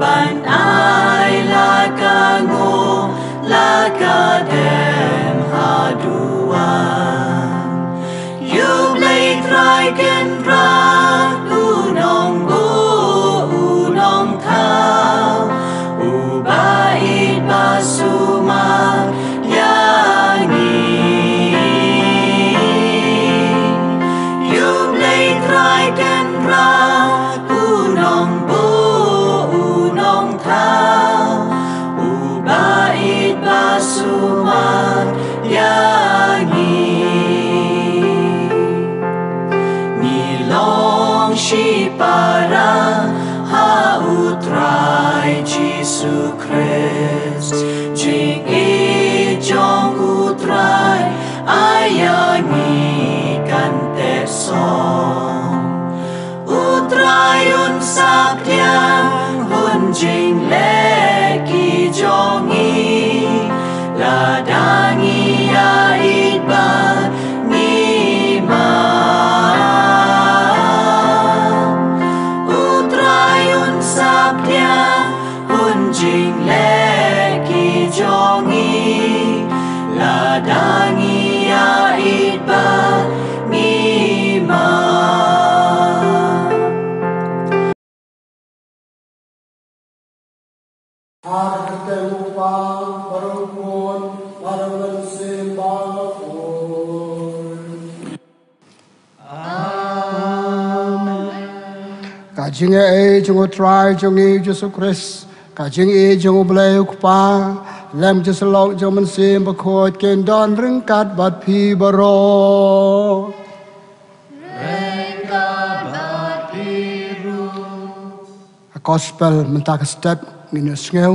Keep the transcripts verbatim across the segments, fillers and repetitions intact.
Ban ai la ka nguh, la ka dem haduh wan. Ïa U Blei Trai Kynrad, U Nongbuh, U Nongthaw, Uba ïeit ba sumar ïa ngi. Ïa U Blei Trai Kynrad, U Nongbuh, U Nongthaw, Uba ïeit ba sumar ïa ngi. Ngi long shipara ha U Trai Jisu Khrist. Jingïeit jong U Trai ai ïa ngi kan teh song. U Trai un saptiang, un jingleh ki jong ngi, lada ngi ïa ïeit bad ngi map. U Trai un saptiang, un jingleh ki jong ngi, lada ngi ïa ïeit bad ngi map. Ha ka kyrteng U Kpa, bad U Khun, bad U Mynsiem Bakhuid. Amen. Ka jingïeit jong U Trai jong ngi Jisu Khrist, ka jingïeit jong U Blei U Kpa, lem jingïasyllok jong U Mynsiem Bakhuid kin don ryngkat bad phi baroh. Ryngkat bad phi ruh. Ha Gospel mynta ka step ngin ïohsngew,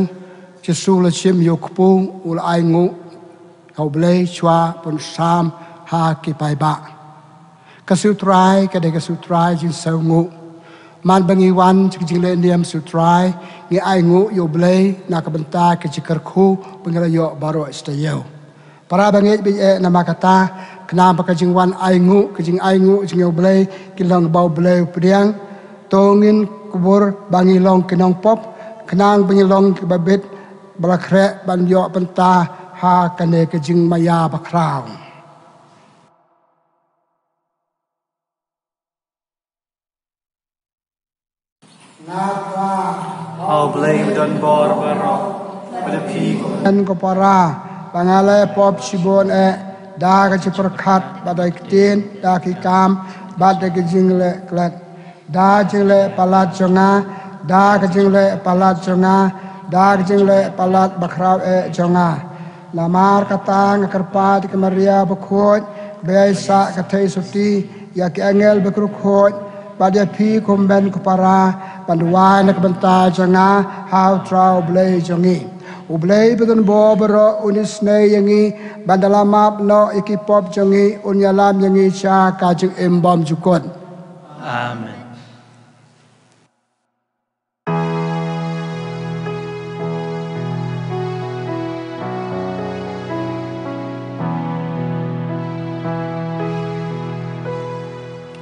Jisu u la shim ïa u kpu, u la ainguh ha U Blei shuwa ban sam ha ki paidbah. Ka sngi U Trai ka dei ka sngi U Trai jingsngewnguh. Man ba ngi wan sha ka jingleh niam sngi U Trai, ngi ainguh ïa U Blei na ka bynta ka jingkyrkhu ba ngi la ïoh baroh shi taïew. Para bangeit, bad eh namar kata, khnang ba ka jingwan ainguh, ka jingainguh jong ngi ïa U Blei kin long kaba U Blei u pdiang, to ngin kubur ba ngi long ki nongpop, khnang ba ngi long kiba bit, ba la khreh ban ïoh bynta ha kane ka jingmaïa bakhraw. Nga kyrpad, A U Blei u don bor baroh, ba da phi ko, ko para, ba nga la pop shibun eh, da ka jingpyrkhat, bad da ki ktien, da ki kam, bad da ka jingleh klet. Da ka jingleh palat jong nga, da ka jingleh palat jong nga, da ka jingleh palat bakhraw eh jong nga. Namar kata nga kyrpad ïa ka Maria bakhuid, ba ïai sah ka theisotti, ïa ki angel bakhuid, bad ïa phi kumben ko para, ban duwai na ka bynta jong nga ha U Trai U Blei jong ngi. U Blei ba don bor baroh un isynei ïa ngi, ban da la map noh ïa ki pop jong ngi, un ïalam ïa ngi sha ka jingim bymjukut. Amen.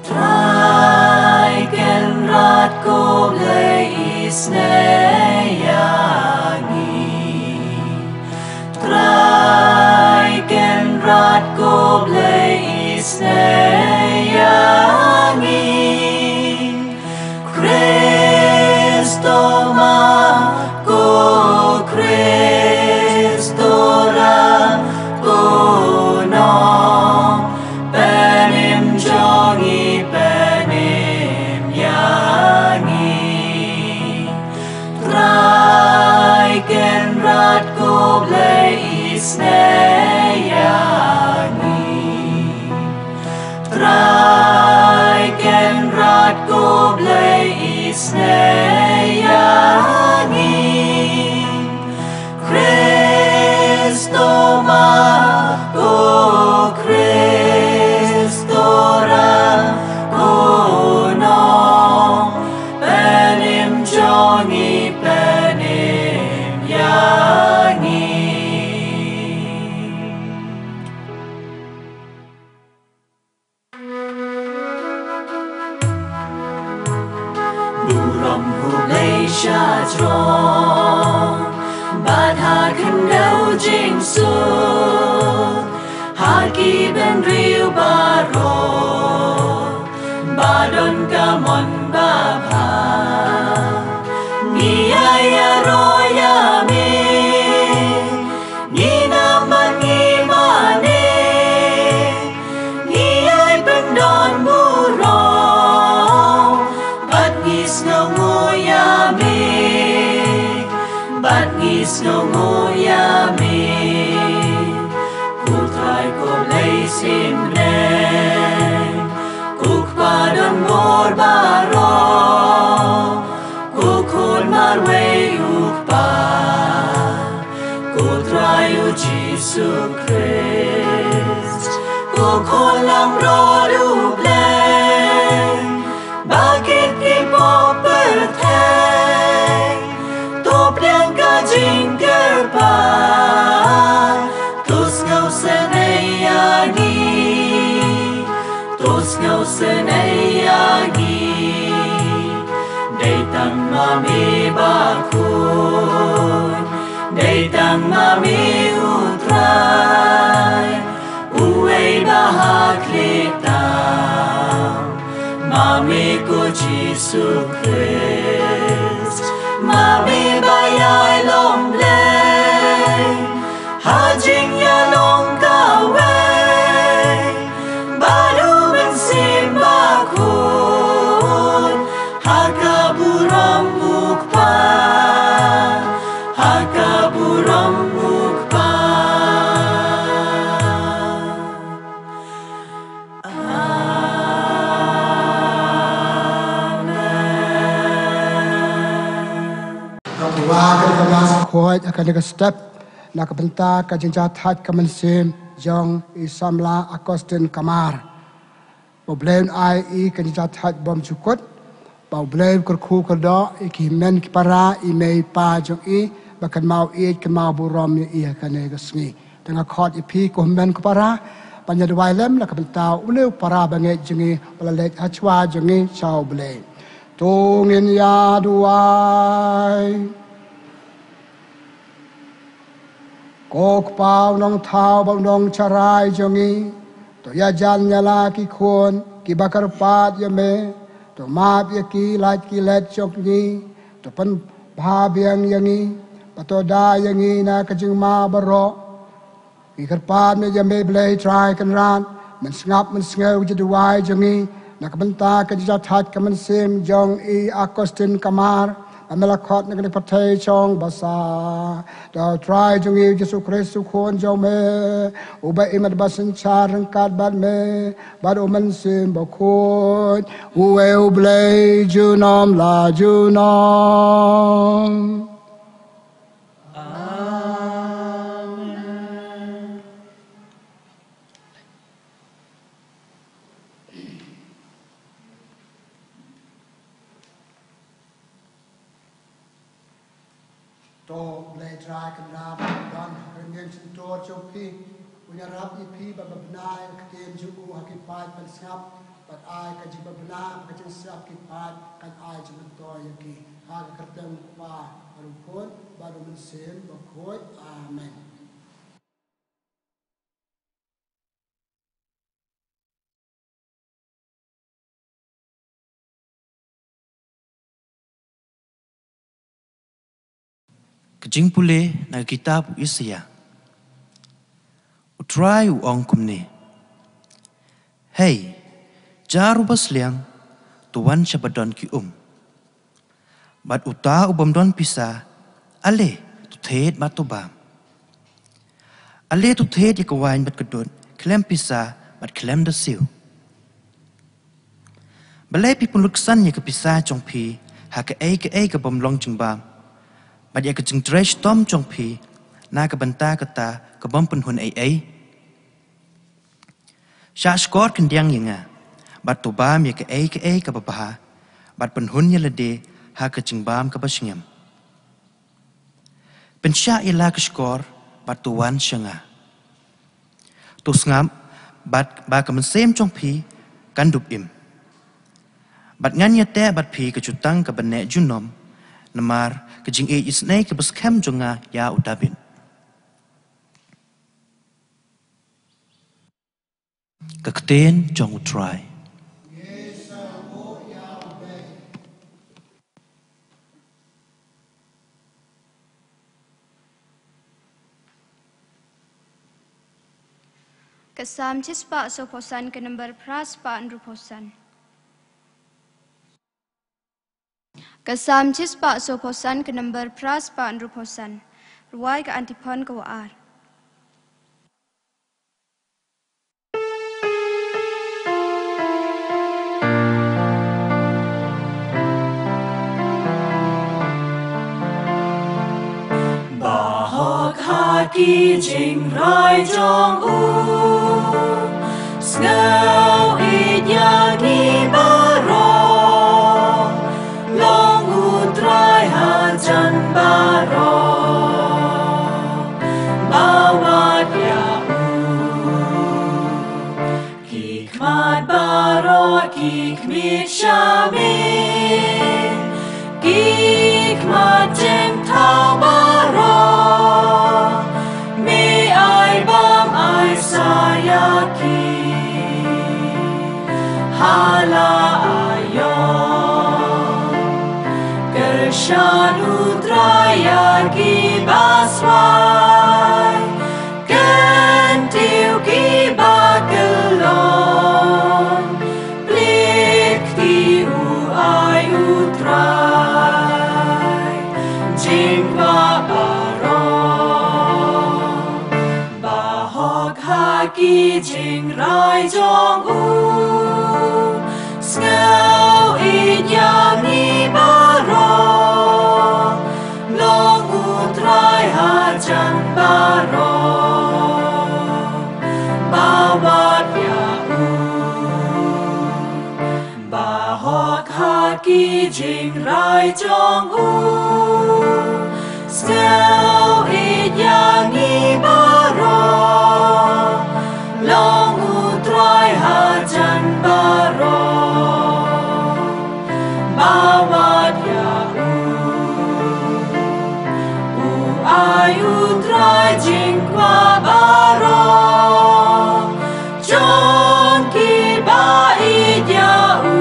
Trai Kynrad ko Blei isynei ïa ngi. Trai Kynrad ko Blei isynei ïa ngi. Khrist to map, ko Khrist to rah, ko Nongpynim jong ngi pynim ïa ngi. Trai Kynrad ko Blei isynei ïa ngi. Trai Kynrad ko Blei isynei ïa ngi. Khrist to map, ko Khrist to rah, ko Nongpynim jong ngi pynim ïa ngi. Jajrong bad ha khyndew jingsuk ha ki bynriew baroh ba don ka mon babha. Ngi ïa ïaroh ïa me, ngi nam bad ngi mane, ngi ïai pyndonburom bad ngi sngewnguh ïa me, bad ngi sngewnguh ïa me. Ko Trai ko Blei synrang, ko Kpa donbor baroh, ko Khun marwei u Kpa, ko Trai u Jisu Khrist, ko Khun langbrot u Blei, ba kit ki pop pyrthei, to pdiang ka jingkyrpad, to sngewsynei ïa ngi, to sngewsynei ïa ngi. Dei tang ma me bakhuid, dei tang ma me u Trai, uwei ba ha khlieh tam, ma me ko Jisu Khrist, ma me ba ïai long Blei ha jingïalong kawei bad u Mynsiem Bakhuid, ha ka burom u Kpa, ha ka burom u Kpa. Amen. Ka Kpa ka dei ka mas. Khot ha kane ka step na ka bynta ka jingjahthait ka mynsiem jong i samla Augustine Kamar. Ba U Blei un ai i ka jingjahthait bymjukut, ba U Blei un kyrkhu kyrdoh ïa ki hynmen ki para, i mei i pa jong i, ba kynmaw ïeit kynmaw burom ïa i ha kane ka sngi. Te nga khot ïa phi ko hynmen ko para ban ïa duwai lem na ka bynta une u para bangeit jong ngi ba la leit ha shuwa jong ngi sha U Blei. To ngin ïa duwai. Ko Kpa u nongthaw bad u nongtharai jong ngi, to ïajan ïa la ki khun kiba kyrpad ïa me, to map ïa ki lait ki let jong ngi, to pynbha biang ïa ngi, bad to da ïa ngi na ka jingma baroh. Ngi kyrpad ïa me Blei Trai Kynrad, men sngap men sngew ïa ka jingduwai jong ngi na ka bynta ka jingjahthait ka mynsiem jong i Augustine Kamar, ba me la khot na kane ka pyrthei shong basa. Da U Trai jong ngi Jisu Khrist u Khun jong me, uba im bad ba synshar ryngkat bad me bad U Mynsiem Bakhuid, uwei U Blei junom la junom. Amen. To Blei Trai Kynrad, don ha ka rynïeng shyntur jong phi, un ïarap ïa phi bad ba bna ïa ka ktien jong u ha ki paid ban sngap, bad ai ka jingbabna, ka jingsngap ki paid, kan ai jingmyntoi ïa ki. Ha ka kyrteng u Kpa, bad u Khun, bad u Mynsiem Bakhuid. Amen. Ka jingpule na ka kitab u Isaïah. U Trai u ong kumne: Hei, jar uba sliang, to wan sha ba don ki um. Bad uta u bym don pisa, ale, to thied bad to bam. Ale, to thied ïa ka waiñ bad ka dud khlem pisa bad khlem da siew. Balei phi pynlut ksan ïa ka pisa jong phi ha kaei kaei ka bym long jingbam, bad ïa ka jingtrei shitom jong phi na ka bynta kata ka bym pynhun ei ei? Shah shkor khyndiang ïa nga, bad to bam ïa kaei kaei kaba bha, bad pynhun ïa lade ha ka jingbam kaba sngem. Pynshah ïa la ka shkor bad to wan sha nga. To sngap bad ba ka mynsiem jong phi kan dup im. Bad ngan ïateh bad phi ka jutang kaba neh junom, Namar ka jingïeit isynei kaba skhem jong nga ïa u Dabid. Ka ktien jong U Trai. Ka Salm shispah sawphew san, ka number phra spah hynriewphew san. Ka Salm shispah sawphew san, ka number phra spah hynriewphew san. Rwai ka antiphon kaba ar. Ba hok ha ki jingrai jong u, sngew ïeit ïa ngi baroh. Long U Trai hajan baroh, ba wad ïa u. Ki khmat baroh ki khmih sha me, ki khmat jingthaw baroh me ai bam ai sa ïa ki. Ha la aïom kyrshan U Trai ïa ki baswai, kyntiew ki bakyllon. Plie kti, u ai U Trai jingkwah baroh. Ba hok ha ki jingrai jong u, sngew ïeit ïa ngi baroh. Long U Trai hajan baroh, ba wad ïa u. Ba hok ha ki jingrai jong u, sngew ïeit ïa ngi baroh. Long U Trai hajan baroh, ba wad ïa u. U ai U Trai jingkwah baroh jong ki ba ïeit ïa u.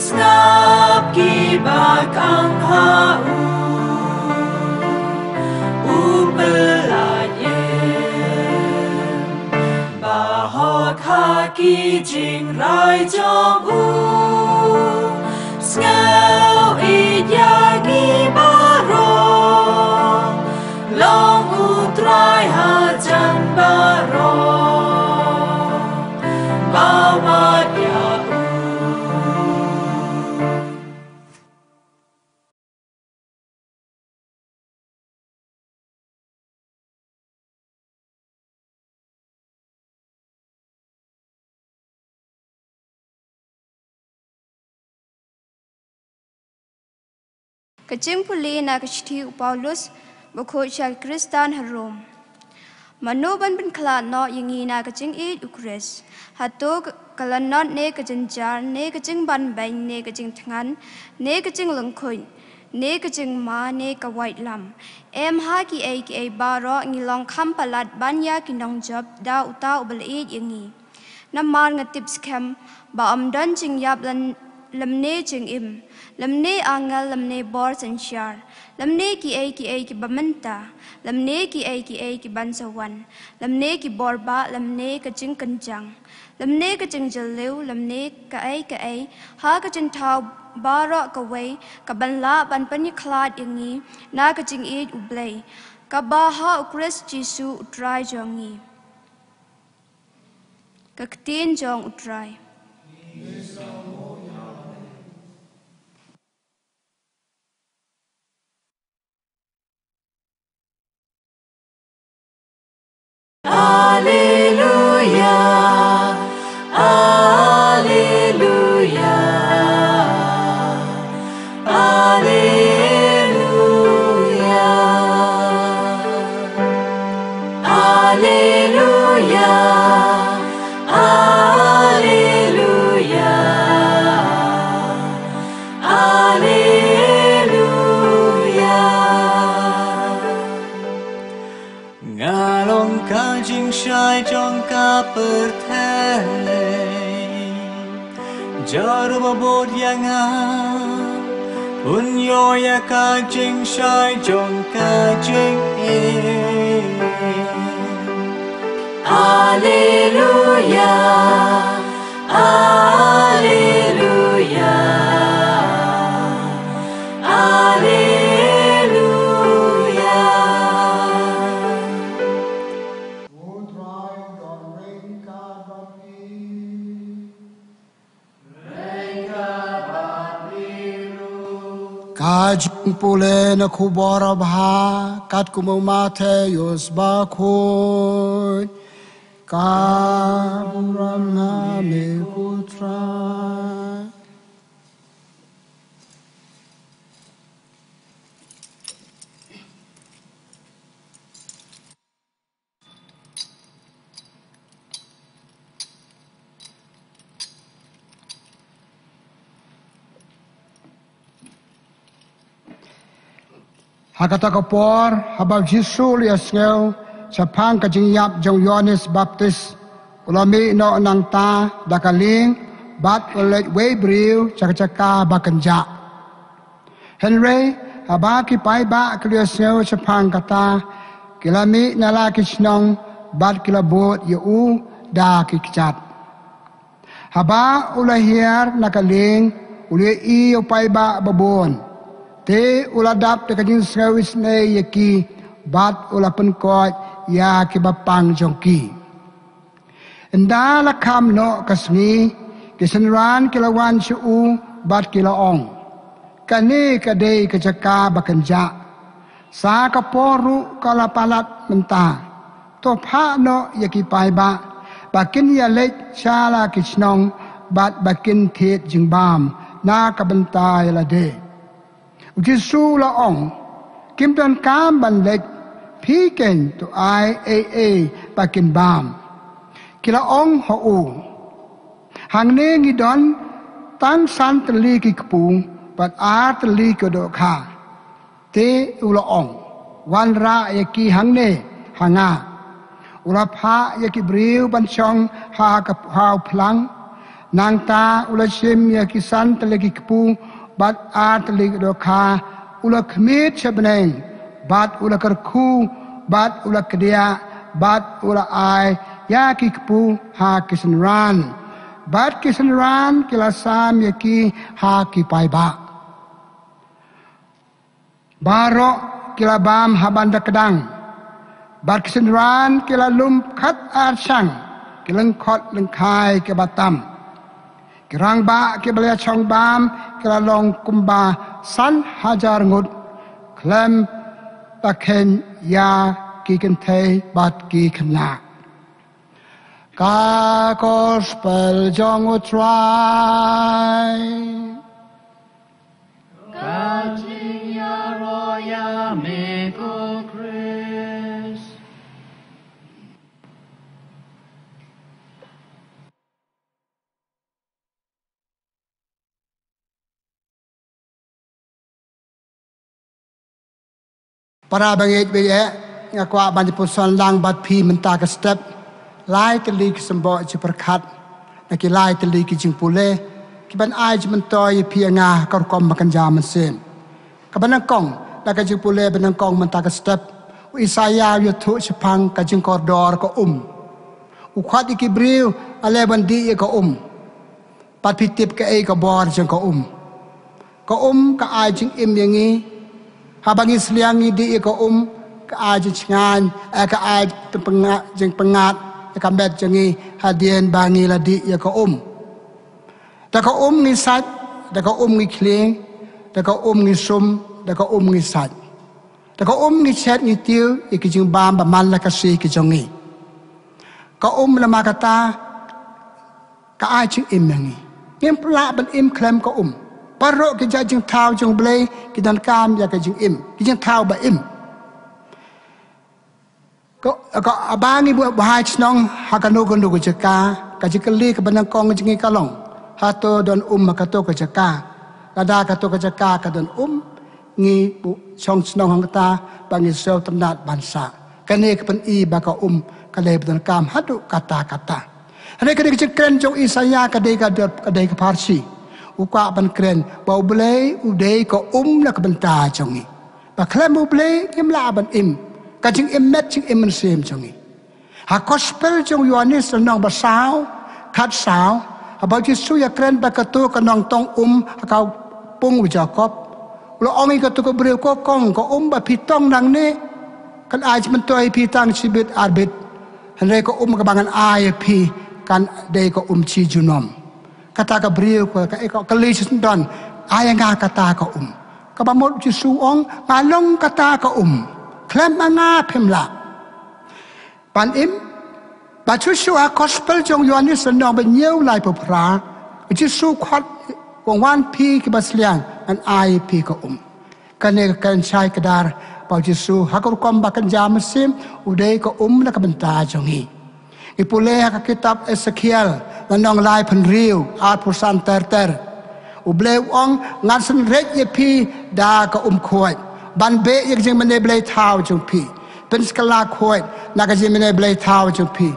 Sngap ki ba khang ha u, u pyllait ïa. Ba hok ha ki jingrai jong u, sngew ïeit ïa ngi baroh. Long U Trai hajan baroh, ba wad ïa u. Ka jingpule na ka shithi u Paulus bakhuid sha ki Khristan ha Rom. Mano ban pynkhlad noh ïa ngi na ka jingïeit U Khrist? Hato ka, ka lanot ne ka jynjar ne ka jingbanbeiñ ne ka jingthngan ne ka jinglyngkhuid ne ka jingma ne ka waitlam? Em ha kiei kiei baroh ngi long kham palat ban ïa ki nongjop da uta uba lait ïa ngi. Namar nga tip skhem ba ym don jingïap lem-, lymne jingim, lymne angel lymne bor synshar, lymne kiei kiei kiba mynta, lymne kiei kiei kiban sa wan, lymne ki bor bah lymne ka jingkynjang, lymne ka jingjylliew, lymne kaei kaei ha ka jingthaw baroh kawei ka ban lah ban pynïakhlad ïa ngi na ka jingïeit U Blei kaba ha U Khrist Jisu U Trai jong ngi. Ka ktien jong U Trai. Alleluia, alleluia, alleluia, alleluia, alleluia, alleluia. Pyrthei. Jar ba bud ïa nga, un ïoh ïa ka jingshai jong ka jingim. Alleluia, alleluia, alleluia. U Trai u don ryngkat bad phi. Ryngkat bad phi ruh. Ka jingpule na khubor babha katkum u Mathaios bakhuid. Ka burom ïa me ko Trai. Ha kata ka por, haba u Jisu u la ïasngew shaphang ka jingïap jong u Ïoannis Baptis, u la mih noh nangta da ka lieng, bad u la leit uwei u briew sha ka jaka ba kynjah. Hynrei haba ki paidbah ki la ïohsngew shaphang kata, ki la mih na la ki shnong bad ki la bud ïa u da ki kjat. Haba u la hiar na ka lieng, u la ïohi ïa u paidbah babun. Te u la dap da ka jingsngew isynei ïa ki, bad u la pynkoit ïa kiba pang jong ki. Ynda la kham noh ka sngi, ki synran ki la wan sha u bad ki la ong, "Kane ka dei ka jaka ba kynjah. Sa ka por ruh ka la palat mynta. To phah noh ïa ki paidbah ba kin ïaleit sha la ki shnong bad ba kin thied jingbam na ka bynta ïa lade." U Jisu u la ong, "Kim donkam ban leit, phi keiñ to ai ei ei ba kin bam." Ki la ong ha u, "Hangne ngi don tang san tylli ki kpu bad ar tylli ki dohkha." Te u la ong, "Wanrah ïa ki hangne ha nga." U la phah ïa ki briew ban shong ha ka, ha u phlang. Nangta u la shim ïa ki san tylli ki kpu bad ar tylli ki dohkha, u la khmied sha bneng, bad u la kyrkhu, bad u la kdiah, bad u la ai ïa ki kpu ha ki synran, bad ki synran ki la sam ïa ki ha ki paidbah. Baroh ki la bam ha ban da kdang, bad ki synran ki la lum khat ar shang, ki lyngkhot lyngkhai kiba tam. Ki rangbah kiba la ïashong bam ki la long kumba san hajar ngut, khlem da kheiñ ïa ki kynthei bad ki khynnah. Ka Gospel jong U Trai. Ka jingïaroh ïa me ko Khrist. Para bangeit baieit, nga kwah ban ïa puson lang bad phi mynta ka step lai tylli ki symboh jingpyrkhat na ki lai tylli ki jingpule, ki ban ai jingmyntoi ïa phi ïa nga ha ka rukom ba kynja mynsiem. Kaba nyngkong, na ka jingpule ba nyngkong mynta ka step, u Isaïah u ïathuh shaphang ka jingkordor ka um. U khot ïa ki briew, ale ban dih ïa ka um. Bad phi tip kaei ka bor jong ka um. Ka um ka ai jingim ïa ngi. Haba ngi sliang ngi dih ïa ka um, ka ai jingshngaiñ, eh, ka ai jingpynga-, jingpyngngad ïa ka met jong ngi hadien ba ngi la dih ïa ka um. Da ka um ngi sait, da ka um ngi khlieh, da ka um ngi sum, da ka um ngi sait. Da ka um ngi shet ngi tiew ïa ki jingbam ba man la ka sngi ki jong ngi. Ka um namar kata ka ai jingim ïa ngi. Ngim lah ban im khlem ka um. Baroh ki jait jingthaw jong U Blei ki donkam ïa ka jingim, ki jingthaw ba im. Ka, ka, ba ngi buh, buh ha shnong ha kano kano ka jaka, ka jingkylli kaba nyngkong jong ngi ka long, hato don um ha kato ka jaka? Lada kato ka jaka ka don um, ngi buh shong shnong hangta ba ngi sngewtynnat ban sah. Kane ka pyni ba ka um Ka dei ba donkam haduh katta katta. Hynrei ka dei ka jingkren jong Isaïah ka dei ka dot, ka dei ka pharshi. U kwah ban kren ba U Blei u dei ka um na ka bynta jong ngi. Ba khlem U Blei ngim lah ban im. Ka jingim met jingim mynsiem jong ngi. Ha gospel jong Ïoannis lynnong ba saw, khat saw, haba U Jisu ïakren bad kato ka nongtong um ha ka pung u Jakob. U la ong ïa kato ka briew, ko kong, ka um ba phi tong nangne kan ai jingmyntoi ïa phi tang shibit arbit. Hynrei ka um kaba ngan ai ïa phi kan dei ka um shi junom. Kata ka briew ka, ka, ka kylli shisyndon, ai ïa nga kata ka um. Kaba mut U Jisu u ong, nga long kata ka um. Khlem ma nga phim lah ban im. Bad shuh shuh ha gospel jong Ïoannis lynnong ba hynñiew laiphew phra, U Jisu u khot, u ong, wan phi kiba sliang, ngan ai ïa phi ka um. Kane ka kren shai kdar ba U Jisu ha ka rukom ba kynja mynsiem u dei ka um na ka bynta jong ngi. Ngi pule ha ka kitab Esekiel lynnong laiphew hynriew, arphew san ter ter. U Blei u ong, ngan synreit ïa phi da ka um khuid ban beh ïa ka jingmane blei thaw jong phi. Phin sa kylla khuid na ka jingmane blei thaw jong phi.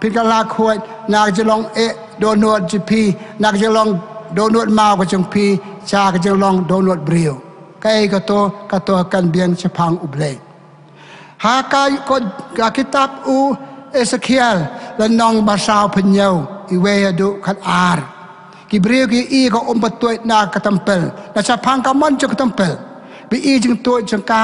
Phin kylla khuid na ka jinglong eh dohnud jong phi, na ka jinglong dohnud maw ka jong phi, sha ka jinglong dohnud briew. Kaei kato? Kato kan biang shaphang U Blei. Ha ka, ko, ka kitab u Esekiel lynnong ba sawphew hynñiew, iwei haduh khat ar. Ki briew ki ïohi ka um ba tuid na ka templ, na shaphang ka mon jong ka templ. Ba ïohi jingtuid jong ka,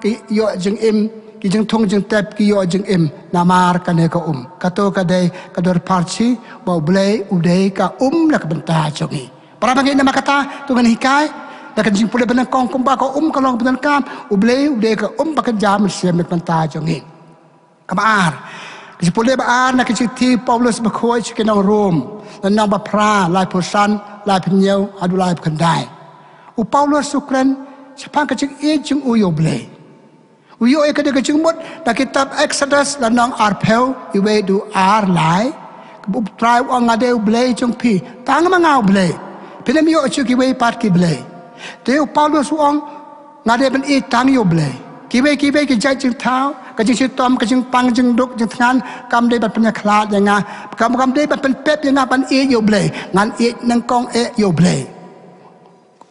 ki ïoh jingim, ki jingthung jingtep ki ïoh jingim namar kane ka um. Kato ka dei ka dor pharshi ba U Blei u dei ka um na ka bynta jong ngi. Para bangeit, namar kata to ngan hikai da ka jingpule ba nyngkong kumba ka um ka long ba donkam. U Blei u dei ka um ba kynja mynsiem na ka bynta jong ngi. Kaba ar, ka jingpule ba ar na ka shithi u Paulus bakhuid sha ki nong Rom, lynnong ba phra, laiphew san, laiphew hynñiew haduh laiphew khyndai. U Paulus u kren shaphang ka jingïeit jong u ïa U Blei. U ïoh ïa ka dei ka jingmut na kitab Exodus lynnong arphew, iwei haduh ar lai. U Trai u ong, nga dei U Blei jong phi, tang ma nga U Blei. Phin ym ïoh shuh kiwei pat ki blei. Te u Paulus u ong, nga dei ban ïeit tang ïa U Blei. Kiwei kiwei ki jait jingthaw, ka jingshitom, ka jingpang, jingduk, jingthngan, kam dei ban pynïakhlad ïa nga. Kam, kam dei ban pynpep ïa nga ban ïeit ïa U Blei. Ngan ïeit nyngkong eh ïa U Blei.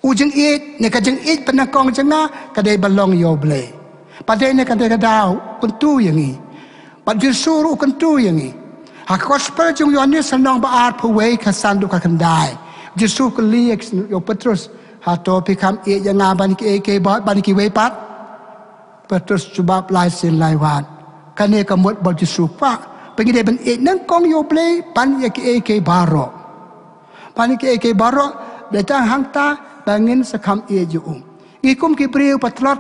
U jingïeit, ne ka jingïeit ba nyngkong jong nga ka dei ban long ïa U Blei. Bad dei na kane ka daw u kyntu ïa ngi. Bad U Jisu ruh u kyntu ïa ngi. Ha ka gospel jong u Ïoannis lynnong ba arphew wei, khat san haduh khat khyndai. U Jisu u kylli ïa u Petrus, hato phi kham ïeit ïa nga ban kiei kiei ba, ban kiwei pat? Petrus jubab lai sien lai wat. Kane ka mut ba U Jisu u kwah ba ngi dei ban ïeit nyngkong ïa U Blei ban ïa kiei kiei baroh. Ban ïa kiei kiei baroh, dei tang hangta ba ngin sa kham ïeit ïa u. Ngi kum ki briew ba tlot,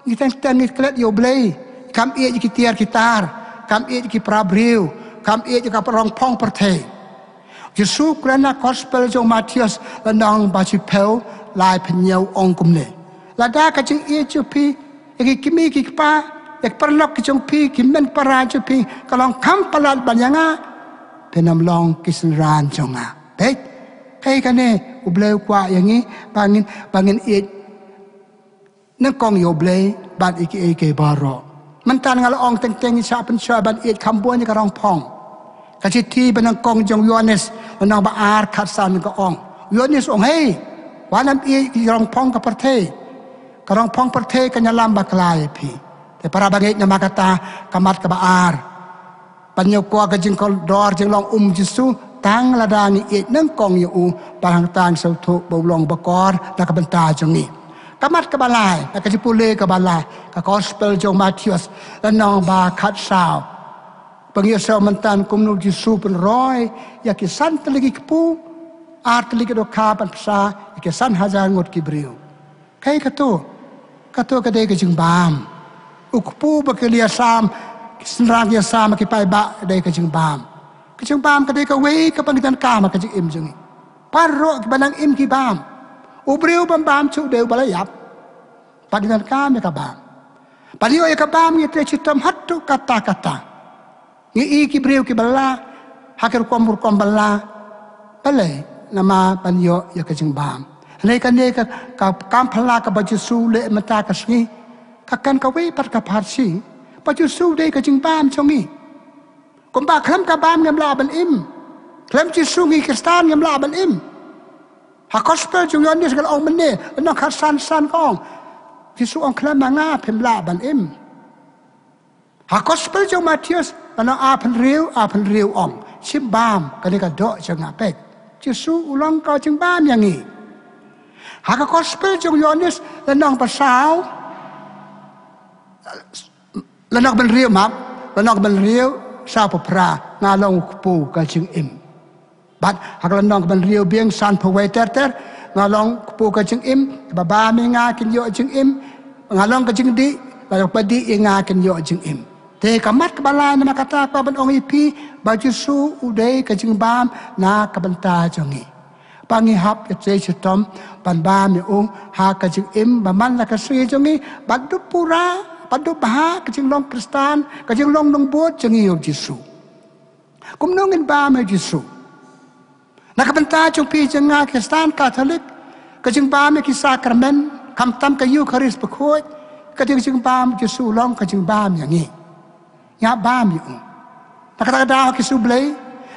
ngi teng teng ngi klet ïa U Blei, kham ïeit ïa ki tiar ki tar, kham ïeit ïa ki para briew, kham ïeit ïa ka rong phong pyrthei. U Jisu u kren ha gospel jong u Mathaios lynnong ba shiphew, laiphew hynñiew, u ong kumne: Lada ka jingïeit jong phi ïa ki kmie ki kpa, ïa ki paralok ki jong phi, ki hynmen ki para jong phi, ka long kham palat ban ïa nga, phin ym long ki synran jong nga. Peit, kaei kane U Blei u kwah ïa ngi, ba ngin, ba ngin ïeit nyngkong ïa U Blei bad ïa kiei kiei baroh. Mynta nga la ong teng teng ngi shah pynshoi ban ïeit kham bun ïa ka rong phong. Ka shithi ba nyngkong jong u Ïoannis, lynnong ba ar, khat san ka ong. U Ïoannis u ong, hei, wat nym ïeit ïa ka rong phong ka pyrthei. Ka rong phong pyrthei kan ïalam bakla ïa phi. Te para bangeit, namar kata ka mat kaba ar ban ïoh kwah ka jingkordor jinglong um Jisu, tang lada ngi ïeit nyngkong ïa u, ba hangta ngi sngewthuh ba u long bakor na ka bynta jong ngi. Ka mat kaba lai, na ka jingpule kaba lai, ka gospel jong u Mathaios, lynnong ba khat saw. Ba ngi ïohsngew mynta kumno u Jisu u pynroi ïa ki san tylli ki kpu, ar tylli ki dohkha ban pynsa ïa ki san hajar ngut ki briew. Kaei kato? Kato ka dei ka jingbam. U kpu bad ki ïasam, ki synran ki ïasam, ki paidbah, ka dei ka jingbam. Ka jingbam ka dei kawei kaba ngi donkam ha ka jingim jong ngi. Baroh kiba nang im ki bam. U briew bym bam shuh u dei uba la ïap. Bad ngi donkam ïa ka bam. Ban ïoh ïa ka bam ngi trei shitom haduh katta katta. Ngi i ki briew kiba la ha ki rukom rukom ba la. Balei? Namar ban ïoh ïa ka jingbam. Hynrei kane ka, ka kam phylla kaba u Jisu u leh mynta ka sngi, ka kren kawei pat ka pharshi. Ba u Jisu u dei ka jingbam jong ngi. Kumba khlem ka bam ngim lah ban im. Khlem Jisu ngi Khristan ngim lah ban im. Ha Gospel jong u Ïoannis ka la ong mynne, lynnong khatsan san ka ong. Jisu ong khlem ma nga phim lah ban im. Ha Gospel jong u Mathaios lynnong arphew hynriew, arphew hynriew ong, shim bam, kane ka doh jong nga peit. Jisu u long ka jingbam ïa ngi. Ha ka Gospel jong u Ïoannis lynnong ba saw, lynnong ba hynriew, map, lynnong ba hynriew, saw phew phra, nga long u kpu ka jingim. Bad ha ka lynnong ba hynriew biang, sanphew wei ter ter, nga long u kpu ka jingim, kiba bam ïa nga kin ïoh jingim, nga long ka jingdih, bad kiba dih ïa nga kin ïoh jingim. Te ka mat kaba lai namar kata ka ban ong ïa phi ba u Jisu u dei ka jingbam na ka bynta jong ngi. Ba ngi hap ïa trei shitom ban bam ïa u ha ka jingim ba man la ka sngi jong ngi, bad dup pura, bad dup bha ka jinglong Khristan, ka jinglong nongbud jong ngi ïa u Jisu. Kumno ngin bam ïa u Jisu? Na ka bynta jong phi jong nga Khristan Katholik, ka jingbam ïa ki sakramen, khamtam ka Eukharist bakhuid, ka dei ka jingbam, u Jisu u long ka jingbam ïa ngi. Ngi hap bam ïa u. Na kata ka daw ha ki sngi U Blei,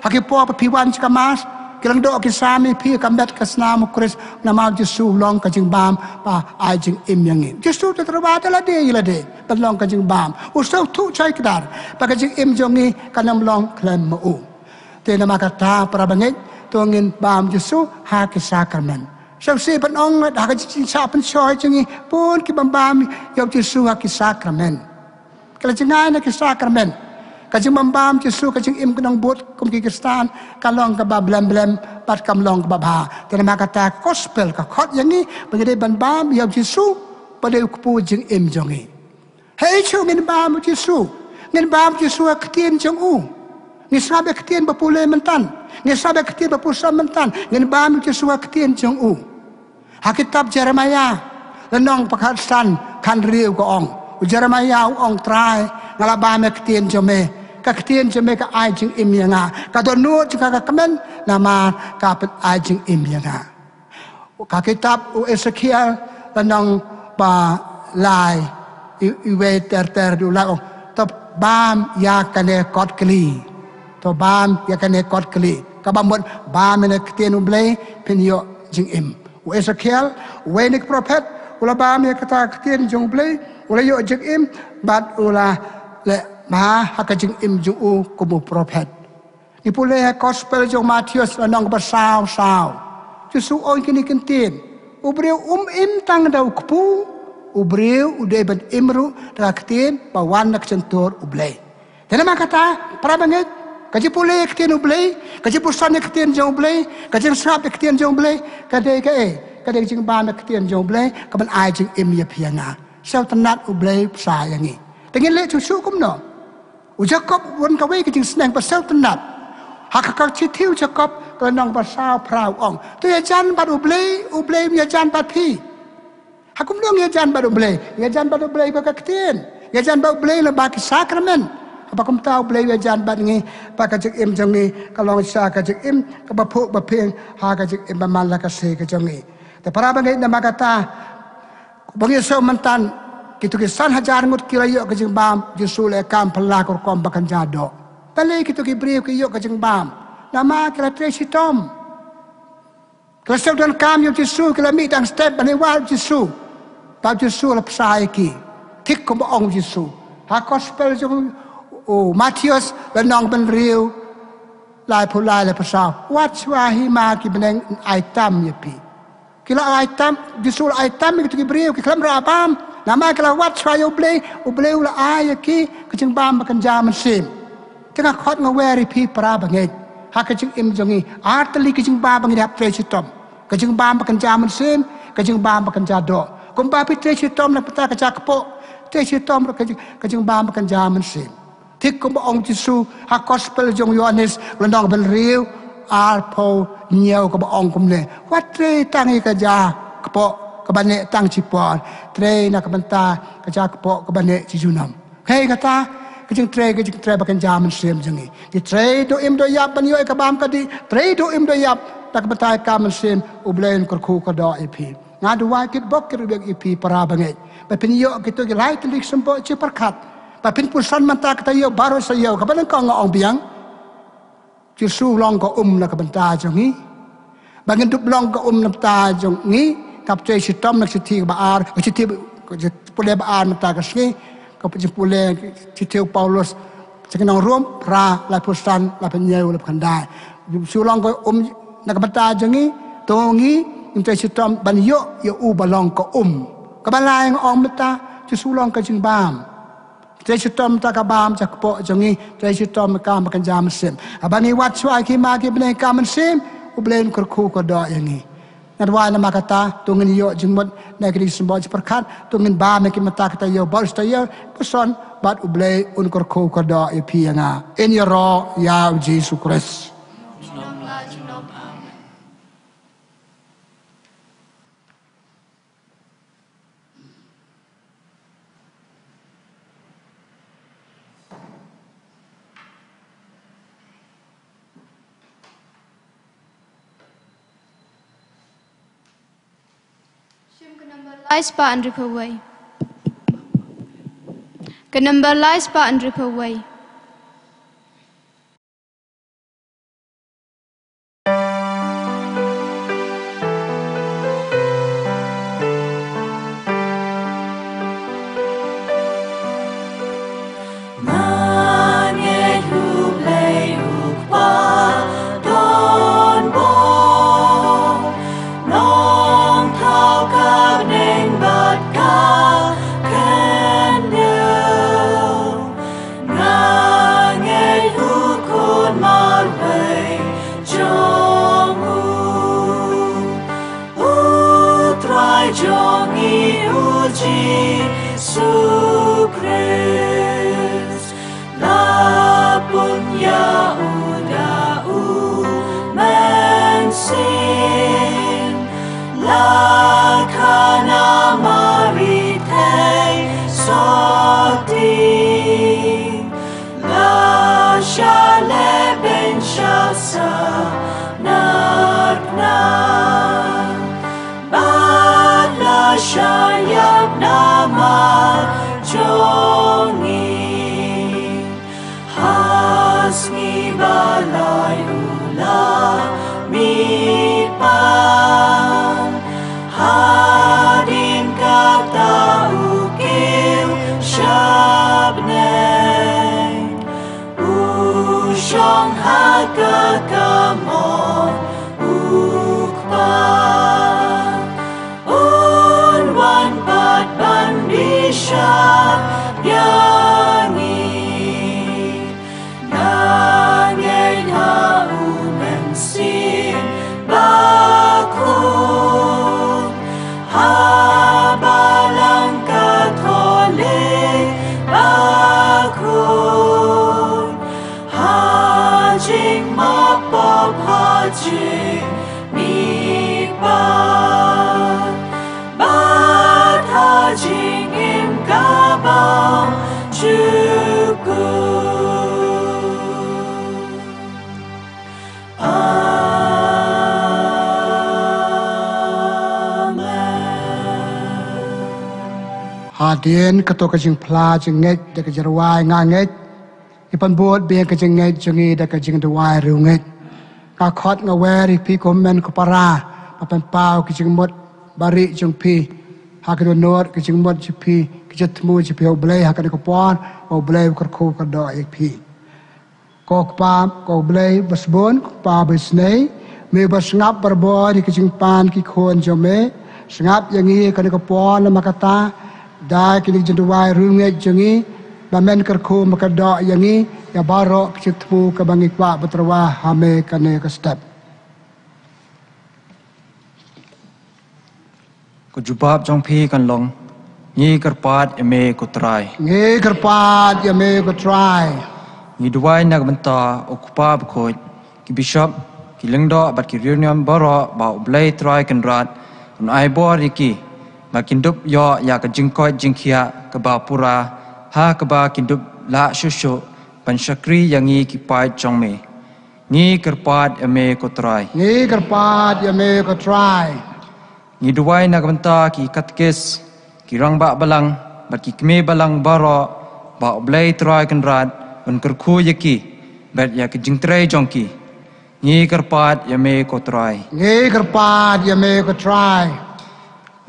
ha ki por ba phi wan sha ka Mass, ki lyngdoh ki sam ïa phi ha ka met ka snam u Khrist, namar u Jisu u long ka jingbam ba ai jingim ïa ngi. U Jisu u tyrwa da lade ïa lade ban long ka jingbam. U sngewthuh shai kdar ba ka jingim jong ngi kan ym long khlem ma u. Te namar kata para bangeit, to ngin bam u Jisu ha ki sakramen. Sngewsih ban ong ha ka jingshah pynshoi jong ngi, bun ki bym bam ïa u Jisu ha ki sakramen. Ka la jngai na ki sakramen. Ka jingbam u Jisu, ka jingim ka nongbud kum ki Khristan, ka long kaba blem blem bad kam long kaba bha. Te namar kata ka Gospel ka khot ïa ngi ba ngi dei ban bam ïa u Jisu ba dei u kpu jingim jong ngi. Hei shu ngin bam ïa u Jisu. Ngin bam ïa u Jisu ha ka ktien jong u. Ngin sngap ïa ka ktien ba pule mynta. Ngin sngap ïa ka ktien ba pule mynta. Ngin bam ïa u Jisu ha ka ktien jong u. Ha kitab Jeremaïah, lynnong ba khatsan, khathynriew ka ong. U Jeremaïah u ong, Trai, nga la bam ïa ka ktien jong me. Ka ktien jong me ka ai jingim ïa nga. Ka dohnud jong ka ka kmen, namar ka pyn-ai jingim ïa nga. Ka kitab u Esekiel, lynnong ba lai, i, iwei ter ter, u la ong, to bam ïa kane ka kotkhlieh. To bam ïa kane ka kotkhlieh. Kaba mut bam ïa ka ktien U Blei phin ïoh jingim. U Esekiel, uwei na ki prophet, u la bam ïa kata ka ktien jong U Blei, u la ïoh jingim, bad u la leh bha ha ka jingim jong u kum u prophet. Ngi pule ha Gospel jong u Mathaios lynnong ba saw saw. U Jisu u ong kine ki ktien. U briew um im tang da u kpu, u briew u dei ban im ruh da ka ktien ba wan na ka shyntur U Blei. Te namar kata, para bangeit, ka jingpule ïa ka ktien U Blei, ka jingpuson ïa ka ktien jong U Blei, ka jingsngap ïa ka ktien jong U Blei, ka dei kaei, ka dei ka jingbam ïa ka ktien jong U Blei, ka ban ai jingim ïa phi ïa nga. Sngewtynnat U Blei u bsa ïa ngi. Te ngin leh shuh shuh kumno? U Jakob u wan kawei ka jingsneng ba sngewtynnat. Ha ka, ka shithi u Jakob ka lynnong ba saw phra u ong, to ïajan bad U Blei, U Blei un ïajan bad phi. Ha kumno ngi ïajan bad U Blei? Ngi ïajan bad U Blei ba ka ktien. Ngi ïajan bad U Blei lyngba ki sakramen. Haba kumta U Blei u ïajan bad ngi, ba ka jingim jong ngi ka long shisha ka jingim kaba phuh ba phieng ha ka jingim ba man la ka sngi ka jong ngi. Te para bangeit, namar kata, ba ngi sngew mynta, kito ki san hajar ngut ki la ïoh ka jingbam, Jisu u leh kam phylla ka rukom ba kynja doh. Balei kito ki briew ki ïoh ka jingbam? Namar ki la trei shitom. Ki la sngewdonkam ïa u Jisu, ki la mih dang step ban ïa wad u Jisu. Bad u Jisu u la bsa ïa ki. Thik kumba ong u Jisu. Ha Gospel jong u Mathaios lynnong ba hynriew, laiphew lai, laiphew saw. Wat shuwa hi ma ki bneng, yn ai tam ïa phi. Ki la ai tam, u Jisu u la ai tam ïa kito ki briew, ki khlem rah bam. Namar ki la wad shuwa ïa U Blei, U Blei u la ai ïa ki ka jingbam ba kynja mynsiem. Te nga khot nga wer ïa phi para bangeit. Ha ka jingim jong ngi, ar tylli ka jingbam ba ngi hap trei shitom. Ka jingbam ba kynja mynsiem, ka jingbam ba kynja doh. Kumba phi trei shitom na ka bynta ka jaka kpoh, trei shitom ruh ka jing, ka jingbam ba kynja mynsiem. Thik kumba ong u Jisu ha Gospel jong u Ïoannis lynnong ba hynriew, arphew hynñiew, kaba ong kumne, wat trei tang ïa ka jaka kpoh kaba neh tang shipor. Trei na ka bynta ka jaka kpoh kaba neh shi junom. Hei kata ka jingtrei, ka jingtrei ba kynja mynsiem jong ngi. Ngi trei doh im doh ïap ban ïoh ïa ka bam ka dih, trei doh im doh ïap na ka bynta ïa ka mynsiem, U Blei un kyrkhu kyrdoh ïa phi. Nga duwai kitbok kitrwiang ïa phi para bangeit ba phin ïoh kito ki lai tylli ki symboh jingpyrkhat. Ba phin puson mynta kata ïew baroh sa ïew, kaba nyngkong nga ong biang, Jisu long ka um na ka bynta jong ngi. Ba ngin dup long ka um na ka bynta jong ngi, nga pyntrei shitom na ka shithi kaba ar, ka shithi, ka shithi pule ba ar mynta ka sngi, ka shithi pule, shithi u Paulus sha ki nong Rom, phra, laiphew san, laiphew hynñiew, laiphew khyndai. Jisu long ka um na ka bynta jong ngi, to ngi, ngin trei shitom ban ïoh ïa u ba long ka um. Kaba lai nga ong mynta, Jisu long ka jingbam. Trei shitom mynta ka bam sha ka kpoh jong ngi, trei shitom ka ba kynja mynsiem. Haba ngi wad shuwa ki ma ki bneng ka mynsiem, U Blei un kyrkhu kyrdoh ïa ngi. Nga duwai namar kata, to ngin ïoh jingmut na kine ki symbol jingpyrkhat, to ngin bam na ki mynta kata ïew baroh sa ïew, puson bad U Blei un kyrkhu kyrdoh ïa phi ïa nga. Ïn ïaroh ïa U Jisu Khrist. Shim ka number lai spah hynriewphew wei. Ka number lai spah hynriewphew wei. Ngan ngeit U Blei U Kpa don bor, Nongthaw ka bneng bad ka khyndew. Nga ngeit U Khun marwei jong U, U Trai jong ngi U Jisu Khrist. La pun ïa U da U Mynsiem, la khana Mari Theisotti, la shah lehbeiñ sha Samaritan, bad la shah ïap namar jong ngi. Ha sngi ba lai U la mihpat, hadien kata U kiew sha bneng. U shong ha ka kamon U Kpa, Un wan pat ban bishar ïa ngi. Nga ngeit ha U Mynsiem Bakhuid, ha Balang Katholik bakhuid, ha jingmap pop, ha jingmihpat, bad ha jingim kaba jukut. Amen. Hadien kato ka jingphla jingngeit da ka jingrwai Nga Ngeit, ngi pynbud biang ka jingngeit jong ngi da ka jingduwai riewngeit. Nga khot nga wer ïa phi ko hynmen ko para, ba pynpaw ki jingmut barieh jong phi ha ka dohnud, ki jingmut jong phi, ki jingthmu jong phi ha U Blei ha kane ka por, ba U Blei u kyrkhu kyrdoh ïa phi. Ko Kpa, ko Blei ba sbun, ko Kpa ba isynei, me ba sngap barabor ïa ki jingpan ki khun jong me, sngap ïa ngi ha kane ka por namar kata, da kine ki jingduwai riewngeit jong ngi, ba men kyrkhu kyrdoh ïa ngi ïa baroh ki jingthmu kaba ngi kwah ban tyrwa ha me kane ka step. Ka jubab jong phi kan long: Ngi kyrpad ïa me ko Trai. Ngi kyrpad ïa me ko Trai. Ngi duwai na ka bynta u Kpa Bakhuid, ki bishop, ki lyngdoh bad ki riewniam baroh, ba U Blei Trai Kynrad un ai bor ïa ki, ba kin dup ïoh ïa ka jingkoit jingkhiah kaba pura, ha kaba kin dup lah shuh shuh ban shakri ïa ngi ki paid jong me. Ngi kyrpad ïa me ko Trai. Ngi kyrpad ïa me ko Trai. Ngi duwai na ka bynta ki katekis, ki rangbah balang bad ki kmie balang baroh, ba U Blei Trai Kynrad un kyrkhu ïa ki bad ïa ka jingtrei jong ki. Ngi kyrpad ïa me ko Trai. Ngi kyrpad ïa me ko Trai.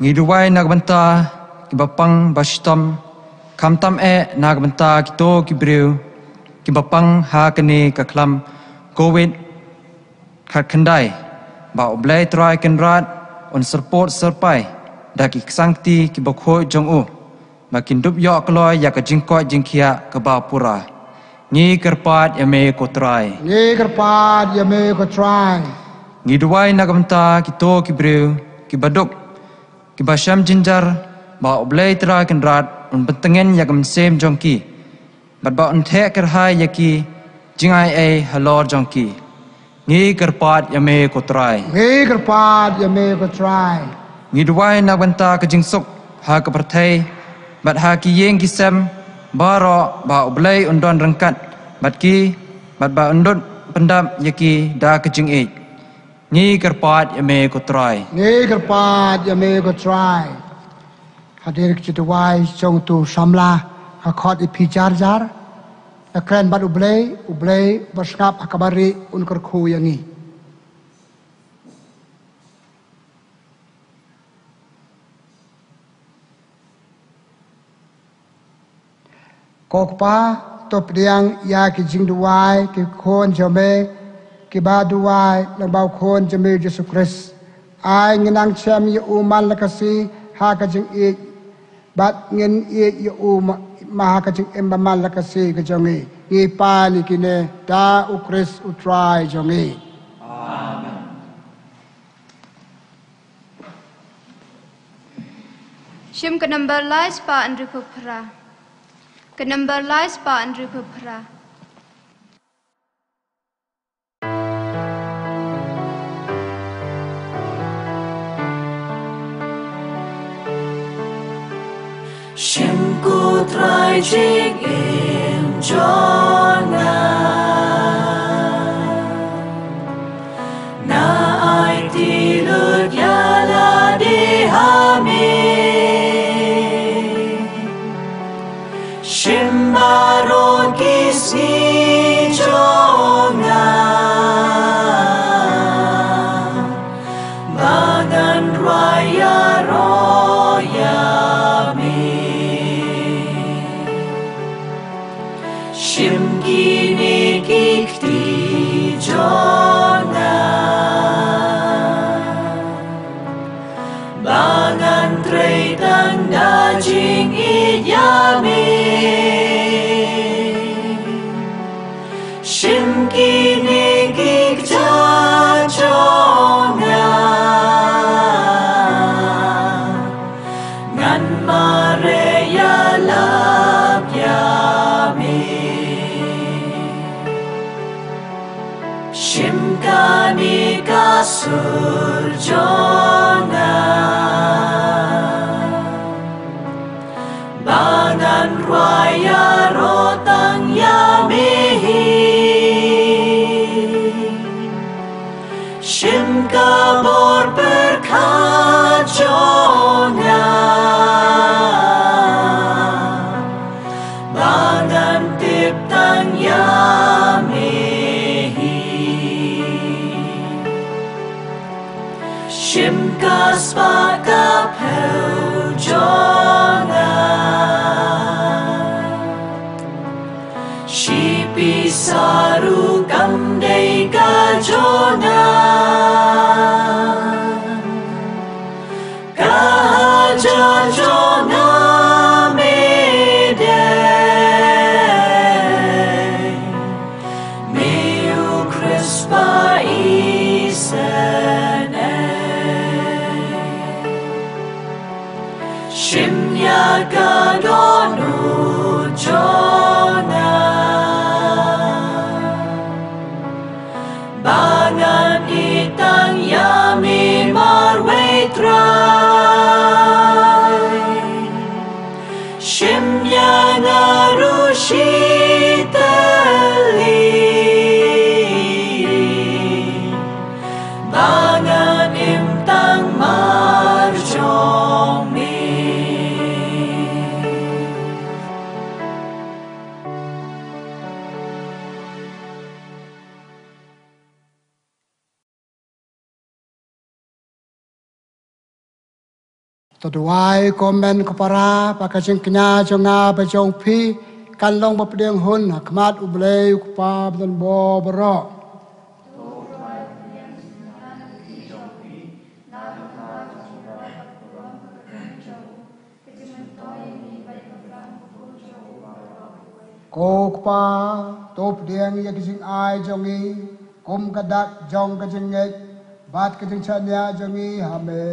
Ngi duwai na ka bynta kiba pang ba shitom, khamtam eh na ka bynta kito ki briew kiba pang ha kane ka khlam Covid khatkhyndai, ba U Blei Trai Kynrad un syrpod syrpai da ki ksangkti kiba khuid jong u, ba kin dup ïoh kloi ïa ka jingkoit jingkhiah kaba pura. Ngi kyrpad ïa me ko Trai. Ngi kyrpad ïa me ko Trai. Ngi duwai na ka bynta kito ki briew kiba duk, kiba shem jynjar, ba U Blei Trai Kynrad un pyntngen ïa ka mynsiem jong ki bad ba un theh kyrhai ïa ki jingaiei halor jong ki. Ngi kyrpad ïa me ko Trai. Ngi kyrpad ïa me ko Trai. Ngi duwai na ka bynta ka jingsuk ha ka pyrthei bad ha ki ïing ki sem baroh, ba U Blei un don ryngkat bad ki bad ba un dut pyndap ïa ki da ka jingïeit. Ngi kyrpad ïa me ko Trai. Ngi kyrpad ïa me ko Trai. Hadien ka jingduwai jong uto u samla, ka khot ïa phi jar jar. Ïa kren bad U Blei, U Blei ba sngap ha kaba rieh un kyrkhu ïa ngi. Ko Kpa, to pdiang ïa ki jingduwai ki khun jong me kiba duwai lyngba u Khun jong me Jisu Khrist. Ai ngin nang shem ïa u man la ka sngi ha ka jingïeit bad ngin ïeit ïa u ma, ma ha ka jingim ba man la ka sngi ka jong ngi. Ngi pan ïa kine da u Khrist u Trai jong ngi. Amen. Shim ka number lai spah hynriewphew phra. Ka number lai spah hynriewphew phra. Shim ko Trai jingim jong nga. Nga aiti lut ïa lade ha me. Shim baroh ki sngi jong nga ba ngan rwai ïaroh ïa me. Shim kine ki kti jong nga ba ngan trei tang da jingïeit ïa me. Shim kine ki kjat jong nga, ngan mareh ïalap ïa me. Shim kane ka sur jong nga ba ngan rwai ïaroh tang ïa me hi. Shim ka bor pyrkhat jong nga ba ngan tip tang ïa me hi. Shim ka spah ka phew jong nga shi pisa ruh kam dei ka jong nga. Ka hajan jong nga me dei me u Khrist ba isynei. Shim ïa ka dohnud jong nga ba ngan ïeit tang ïa me marwei Trai. Shim ïa nga ruh shi tylli ba ngan im tang mar jong me. Duwai kumne ko para, ba ka jingkñia jong nga bad jong phi kan long ba pdiang hun ha khmat U Blei U Kpa badonbor baroh. Ko Kpa, to pdiang ïa ki jingai jong ngi kum ka dak jong ka jingngeit bad ka jingshaniah jong ngi ha me.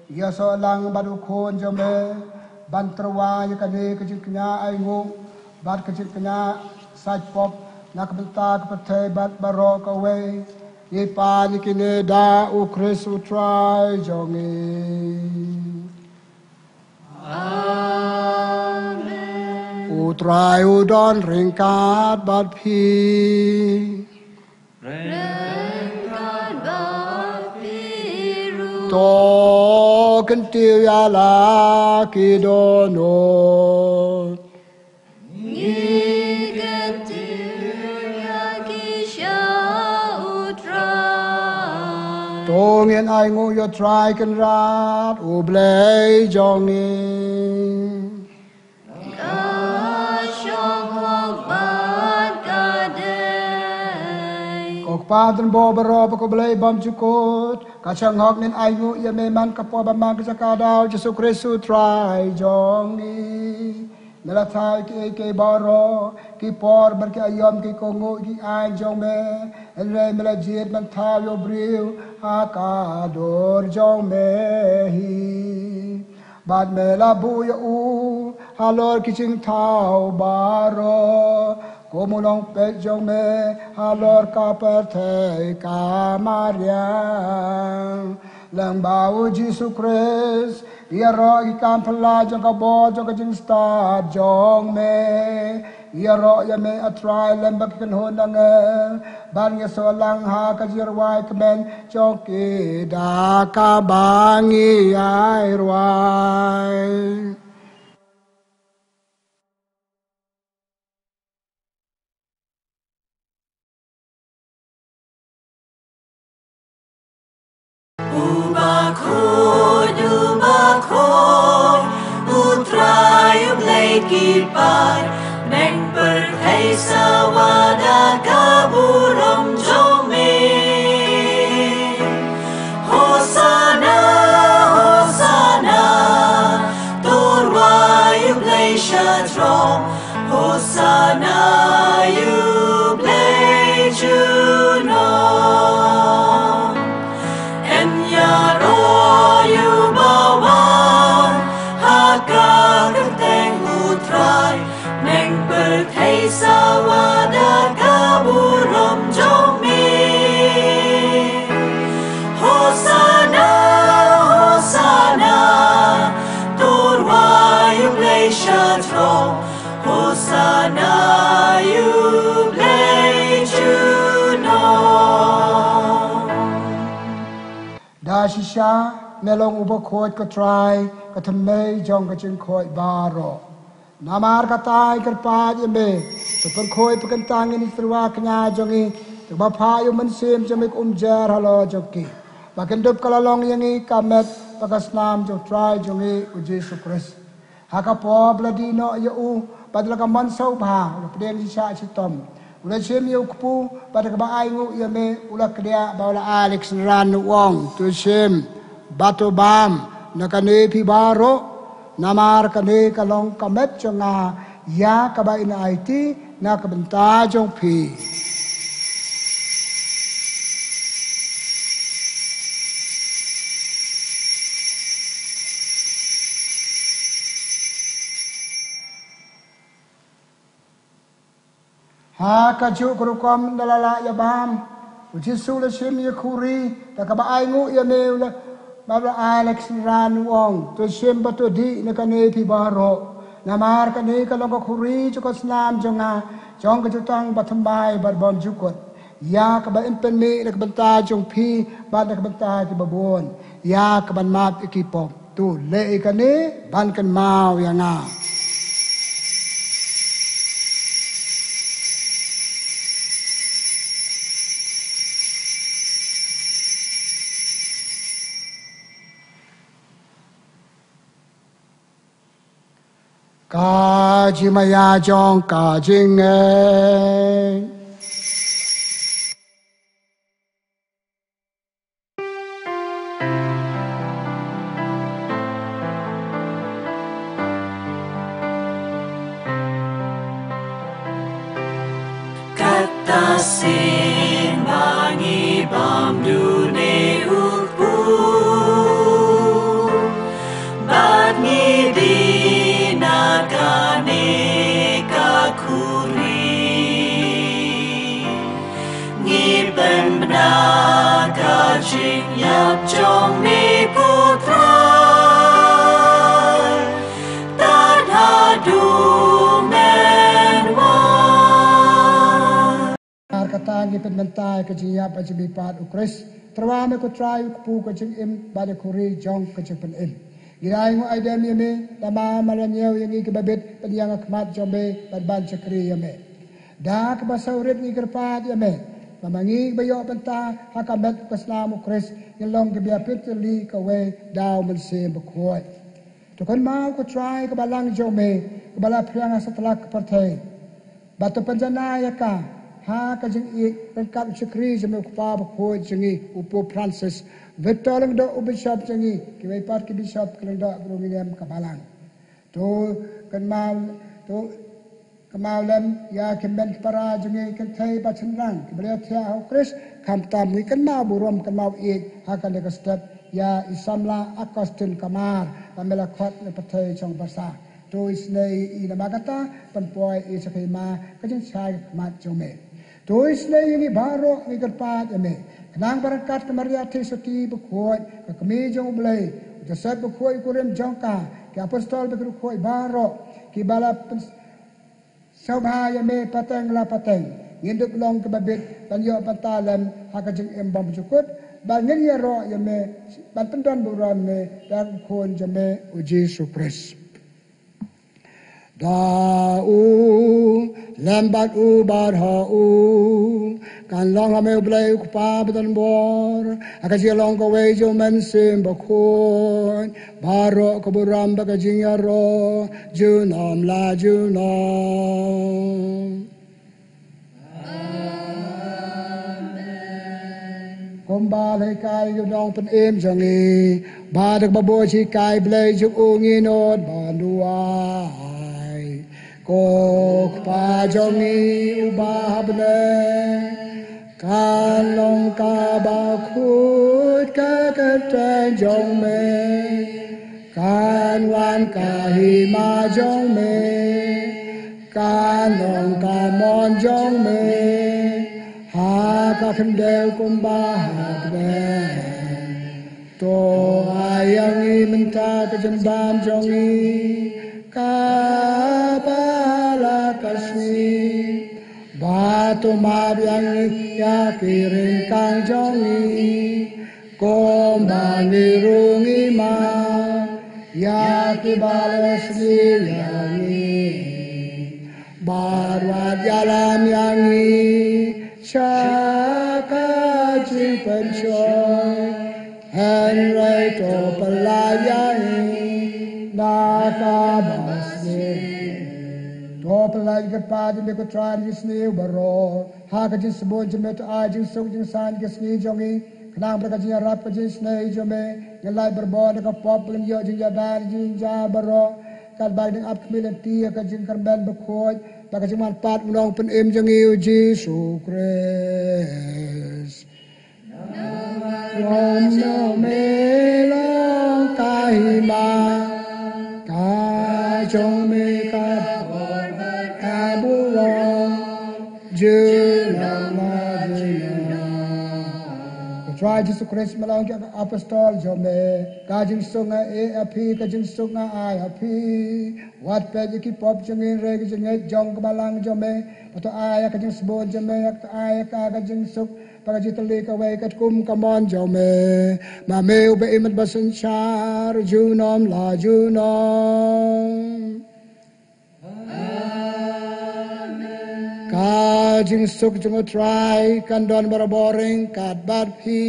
Ïasoh lang bad u Khun jong me ban tyrwa ïa kane ka jingkñia ainguh bad ka jingkñia sait pop na ka bynta ka pyrthei bad baroh kawei. Ngi pan ïa kine da U Khrist U Trai jong ngi. Amen. U Trai u don ryngkat bad phi. Ryngkat bad phi ruh. To kyntiew ïa la ki dohnud. Ngi kyntiew ïa ki sha U Trai. To ngin ainguh ïa U Trai Kynrad U Blei jong ngi. Ka shong hok bad ka dei. Ko Kpa badonbor baroh bad ko Blei bymjukut, ka shong hok ngin ainguh ïa me man ka por ba man ka jaka daw, Jisu Khrist U Trai jong ngi. Me la thaw ïa kiei kiei baroh, ki por bad ki aïom ki kohnguh ki aiñ jong me. Hynrei me la jied ban thaw ïa u briew ha ka dur jong me hi. Bad me la buh ïa u halor ki jingthaw baroh, kum u nongpeit jong me halor ka pyrthei ka mariang. Lyngba u Jisu Khrist, ïaroh ïa ki kam phylla jong ka bor jong ka jingstad jong me. Ïaroh ïa me, A Trai, lem bad ki kynhun angel ban ïasoh lang ha ka jingrwai kmen jong ki da kaba ngi ïai rwai. U Bakhuid, U Bakhuid, U Trai U Blei ki paid, neng pyrthei sawa da ka burom jong me. Hosana, Hosana, to rwai U Blei sha jrong. Hosana ïa U Blei junom. Yn ïaroh ïa uba wan ha ka kyrteng U Trai, neng pyrthei sawa da ka burom jong me. Hosana, Hosana, to rwai U Blei sha jrong. Hosana ïa U Blei junom. Da shisha me long uba khuid, ko Trai, ka thymmei jong ka jingkhuid baroh. Namar kata ngi kyrpad ïa me, to pynkhuid pynkyntang ïa kine ki tyrwa kñia jong ngi, to ba phah ïa U Mynsiem jong me ka umjer halor jong ki, ba kin dup ka la long ïa ngi ka met bad ka snam jong U Trai jong ngi U Jisu Khrist. Ha ka por ba la die noh ïa u bad la ka mon sngewbha, u la pdiang shisha shitom. U la shim ïa u kpu bad da kaba ainguh ïa me u la kdiah bad u la ai ïa ka synran, u ong, to shim bad to bam na kane phi baroh, namar kane ka long ka met jong nga, ïa kaba in aiti na ka bynta jong phi. Ha kajuh ka rukom, ynda la lah ïa bam, U Jisu u la shim ïa ka khuri, da kaba ainguh ïa me u la, bad u la ai ïa ka synran, u ong, to shim bad to dih na kane phi baroh, namar kane ka long ka khuri jong ka snam jong nga, jong ka jutang bathymmai bad bymjukut, ïa kaba in pynmih na ka bynta jong phi bad na ka bynta kiba bun, ïa kaban map ïa ki pop. To leh ïa kane ban kynmaw ïa nga. Ka jingmaïa jong ka jingngeit. Kata sien ba ngi bam dune u kpu, bad ngi dih na kane ka khuri. Ngi pynbna ka jingïap jong me ko Trai, tad haduh men wan. Ar kata ngi pynmynta ïa ka jingïap bad jingmihpat u Khrist, Trai me ko Trai, u kpu ka jingim bad ka khuri jong ka jingpynim. Ngi ainguh aidem ïa me, namar me la ñiew ïa ngi kiba bit ban ïeng ha khmat jong me bad ban shakri ïa me. Da kaba sngewrit ngi kyrpad ïa me, ba ma ngi kiba ïoh bynta ha ka met ka snam u Khrist, ngin long kiba ïapynthikna kawei da u Mynsiem Bakhuid. To kynmaw ko Trai ka balang jong me, kaba la phriang ha satlak ka pyrthei. Bad to pynjanai ïa ka ha ka jingïeit ryngkat u shakri jong me u Kpa Bakhuid jong ngi u Pope Francis, Victor Lyngdoh u Bishop jong ngi, kiwei pat ki Bishop, ki Lyngdoh, ki rung nginem ka balang. To kynmaw, to kynmaw lem ïa ki hynmen ki para jong ngi, kynthei bad shynrang kiba la thiah ha u Khrist, khamtam ngi kynmaw burom, kynmaw ïeit ha kane ka step ïa i samla Augustine Kamar, ba me la khot na pyrthei jong Barca. To isynei ïa i namar kata, pynpoi ïa i sha ka hima ka jingshai khmat jong me. To isynei ïa ngi baroh, ngi kyrpad ïa me, khnang ba ryngkat ka Maria Theisotti bakhuid, ka Kmie jong u Blei, u Joseph bakhuid u kurim jong ka, ki apostol bad ki riewkhuid baroh kiba la pyn sngewbha ïa me pateng la pateng, ngin dup long kiba bit ban ïoh bynta lem ha ka jingim bymjukut, ba ngin ïaroh ïa me ban pyndon burom ïa me da u Khun jong me u Jisu Khrist. Da u, lem bad u, bad ha u, kan long ha me u Blei u Kpa badonbor, ha ka jinglong kawei jong u Mynsiem Bakhuid, baroh ka burom bad ka jingïaroh junom la junom. Kumba la hikai ïa u nongpynim jong ngi, bad da kaba bun jinghikai Blei jong u ngin nud ban duwai. Ko Kpa jong ngi uba ha bneng, kan long kaba khuid ka kyrteng jong me, kan wan ka hima jong me, kan long ka mon jong me ha ka khyndew kumba ha bneng. To ai ïa ngi mynta ka jingbam jong ngi kaba la ka sngi, bad to map ïa ngi ïa ki ryngkang jong ngi, kumba ngi ruh ngi map ïa kiba la sniew ïa ngi. Bad wat ïalam ïa ngi sha ka jingpynshoi, hynrei to pyllait ïa ngi na kaba sniew. To pyllait, ko Kpa jong me, ko Trai jong ki jingsniew baroh, ha ka jingsbun jong me to ai jingsuk jingsaiñ ha ka sngi jong ngi, khnang ba da ka jingïarap ka jingisynei jong me, ngin lait barabor na ka pop, ba ngin ïoh jingïada jingïada baroh, katba ngi dang ap khmih lynti ha ka jingkyrmen bakhuid bad ka jingmanpat u Nongpynim jong ngi u Jisu Khrist. Namar jong me long ka hima, ka jong me ka bor bad ka burom junom la junom. Ko Trai Jisu Khrist, me la ong ïa ki apostol jong me, ka jingsuk nga ai ha phi, ka jingsuk nga ai ha phi. Wat peit ïa ki pop jong ngi, hynrei ka jingngeit jong ka balang jong me. Bad to ai ïa ka jingsbun jong me, bad to ai ïa ka ka jingsuk bad ka jingtylli kawei katkum ka mon jong me. Ma me uba im bad ba synshar junom la junom. Amen. Ka jingsuk jong u Trai kan don barabor ryngkat bad phi.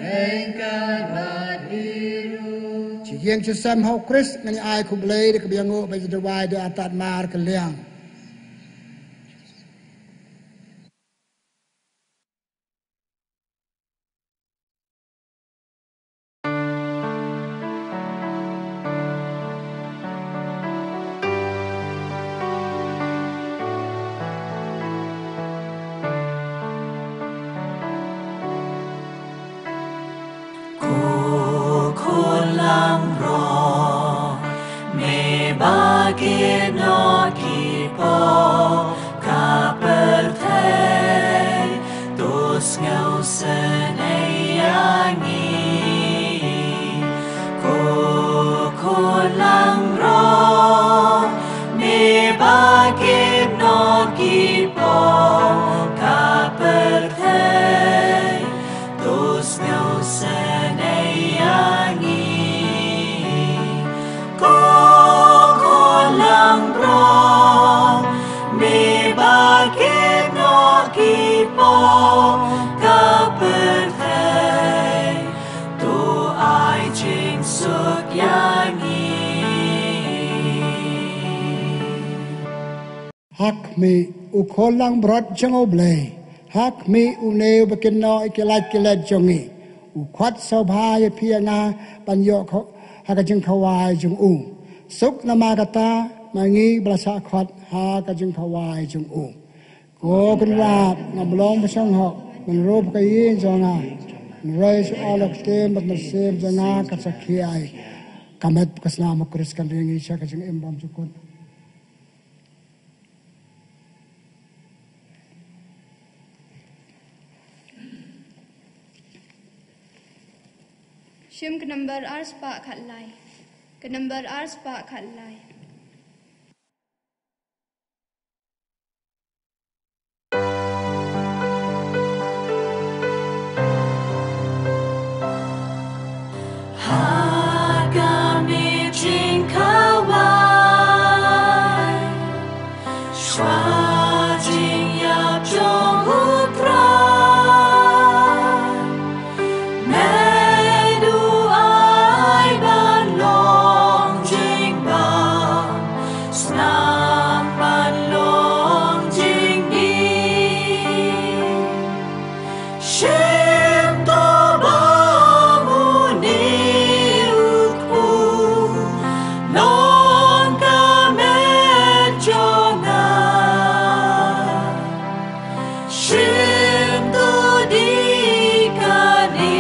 Ryngkat bad phi ruh. Ïeng shisem ha u Khrist, ngin ai khublei da kaba ïanguh bad da duwai da artatmar kylliang. Ko khun langbrot, me ba kit noh ki pop ka pyrthei, to sngewsynei ïa ngi. Ko khun langbrot, me ba kit noh ki pop ka pyrthei, to sngewsynei ïa ngi. Ko khun langbrot, me ba kit noh ki pop ka pyrthei, to ai jingsuk ïa ngi. Ha khmih, u khun langbrot jong U Blei. Ha khmih, une uba kit noh ïa ki lait ki lait jong ngi. U khot sngewbha ïa phi ïa nga ban ïoh kha-, ha ka jingkhawai jong u. Suk namar kata, ma ngi ba la sah khot ha ka jingkhawai jong u. Ko Kynrad, ngam long ba shong hok, hynrei ka ïing jong nga, hynrei sha u la ktien bad mynsiem jong nga kan sa khie ïa ka met bad ka snam u Khrist kan ri ïa ngi sha ka jingim bymjukut. Shim ka number ar spah khatlai. Ka number ar spah khatlai. Ha ka miet jingkhawai, shuwa jingïap jong U Trai, me du ai ban long jingbam, snam ban long jingdih. Shim to ba une u kpu long ka met jong nga. Shim to dei kane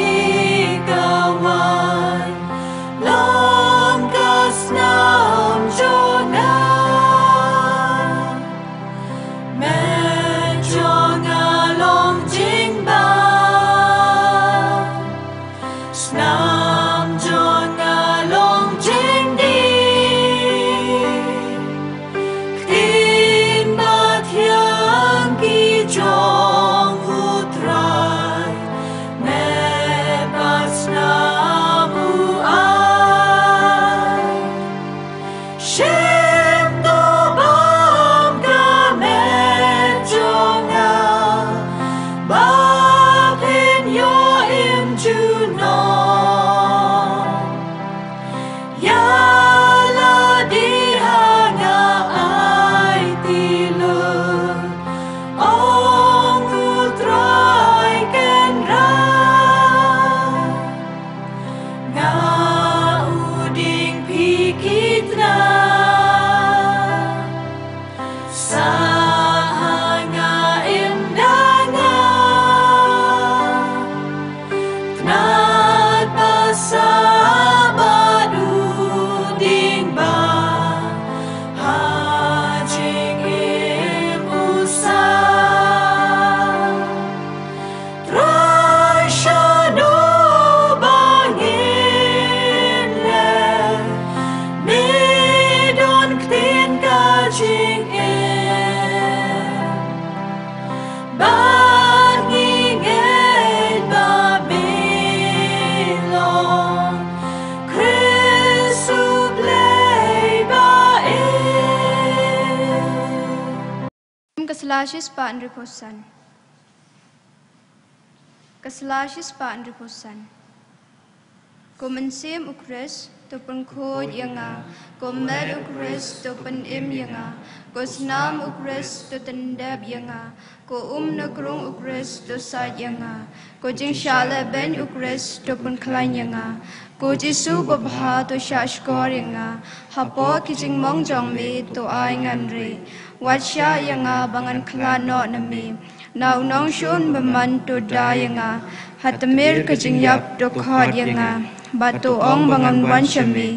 ka waiñ long ka snam jong nga. Met jong nga long jingbam, snam jong nga long jingdih. Ktien ba thiang ki jong U Trai, met bad snam u ai. Shim to bam ka met jong nga, ba phin ïoh im junom. Ïa lade ha nga aiti lut, ong U Trai Kynrad. Nga u dieng, phi ki tnat. Sah ha nga, im da nga. Tnat ba sah bad u dieng ba ha jingim u sah. Trai, shano ba ngin leit? Me don ktien ka jingim. Bad ngi ngeit ba me long Khrist U Blei ba ïeit. Ka sla shispah hynriewphew san. Ka sla shispah hynriewphew san. Ko Mynsiem U Khrist, to pynkhuid ïa nga. Ko met u Khrist to pynim ïa nga. Ko snam u Khrist to tyndep ïa nga. Ko um na krung u Khrist to sait ïa nga. Ko jingshah lehbeiñ u Khrist to pynkhlaiñ ïa nga. Ko Jisu babha to shahshkor ïa nga. Hapoh ki jingmong jong me to ai ngan rieh. Wat shah ïa nga ba ngan khlad noh na me. Na u nongshun bymman to da ïa nga. Ha tmier ka jingïap to khot ïa nga. Bad to ong ba ngan wan sha me.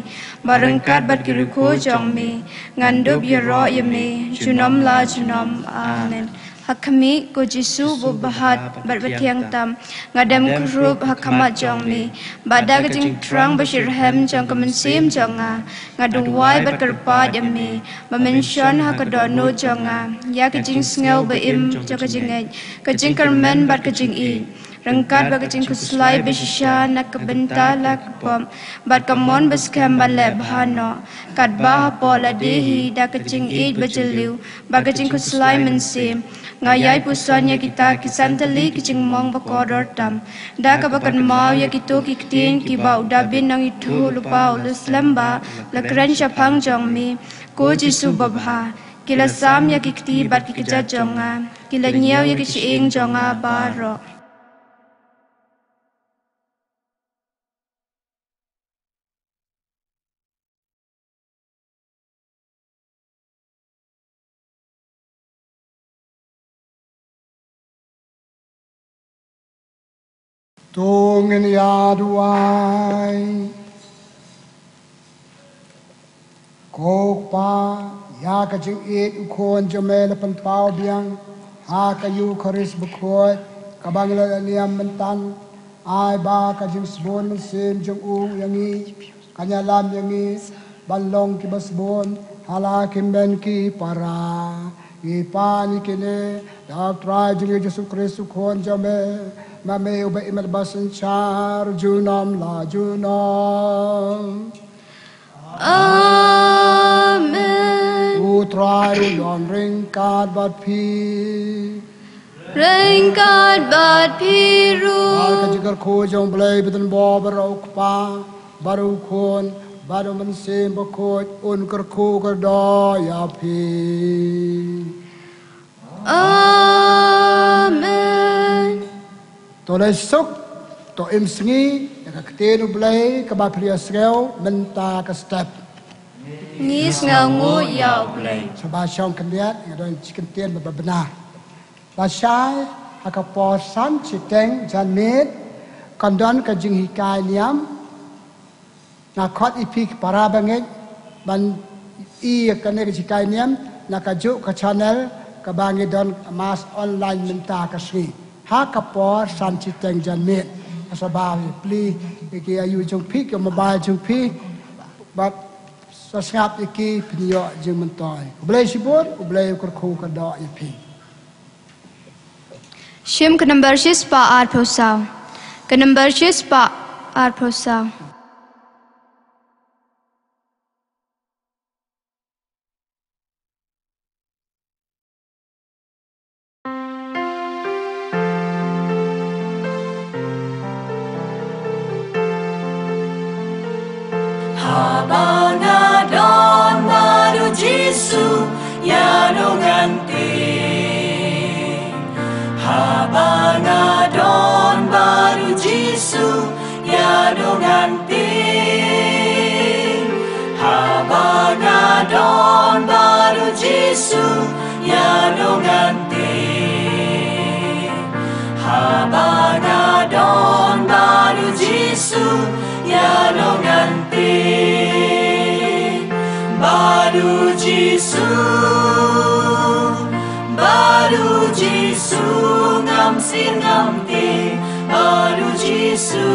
Bad ryngkat bad ki riewkhuid jong me ngan dup ïaroh ïa me junom la junom. Amen. Ha khmih, ko Jisu babha bad bathiang tam, nga dem kyrhup ha khmat jong me. Bad da ka jingthrang bashitrhem jong ka mynsiem jong nga, nga duwai bad kyrpad ïa me ba men shon ha ka dohnud jong nga ïa ka jingsngew ba-im jong ka jingngeit, ka jingkyrmen bad ka jingïeit, ryngkat bad ka jingkhuslai bashisha na ka bynta la ka pop bad ka mon baskhem ban leh bha noh. Katba hapoh lade hi, da ka jingïeit bajylliew bad ka jingkhuslai mynsiem, nga ïai puson ïa kita ki san tylli ki jingmong bakordor tam, da kaba kynmaw ïa kito ki ktien kiba u Dabid nongïathuhlypa u la slem bha, la kren shaphang jong me. Ko Jisu babha, ki la sam ïa ki kti bad ki kjat jong nga, ki la ñiew ïa ki shyieng jong nga baroh. To ngin ïa duwai. Ko Kpa, ïa ka jingïeit u Khun jong me la pynpaw biang ha ka Eukharist bakhuid kaba ngi la niam mynta. Ai ba ka jingsbun mynsiem jong u ïa ngi kan ïalam ïa ngi ban long kiba sbun ha la ki hynmen ki para. Ngi pan ïa kine da U Trai jong ngi Jisu Khrist u Khun jong me, ma me uba im bad ba synshar junom la junom. Amen. U Trai u don ryngkat bad phi. Ryngkat bad phi ruh. Bad ka jingkyrkhu jong U Blei ba don bor baroh, U Kpa bad U Khun bad U Mynsiem Bakhuid un kyrkhu kyrdoh ïa phi. Amen. To leh suk, to im sngi ïa ka ktien U Blei kaba phi la sngew mynta ka step. Ngi sngewnguh ïa U Blei. Sngewbha shong khyndiat, nga don shi kyntien ba bha. Lashai ha ka por san shiteng janmiet kan don ka jinghikai niam. Nga khot ïa phi ki para bangeit ban ïohi ïa kane ka jinghikai niam na kajuh ka channel kaba ngi don mass online mynta ka sngi ha ka por san shiteng janmiet. Sngewbha plie ïa ki ayu jong phi, ki mobile jong phi, bad sa sngap ïa ki, phin ïoh jingmyntoi. U Blei shibun, U Blei u kyrkhu kyrdoh ïa phi. Shim ka number shispah arphew saw. Ka number shispah arphew saw. Haba nga don bad U Jisu ïa nongkyntiew. Haba nga don bad U Jisu ïa nongkyntiew. Haba nga don bad U Jisu ïa nongkyntiew. Haba nga don bad U Jisu ïa nongkyntiew. Bad U Jisu, bad U Jisu ngam sir ngam tieng. Bad U Jisu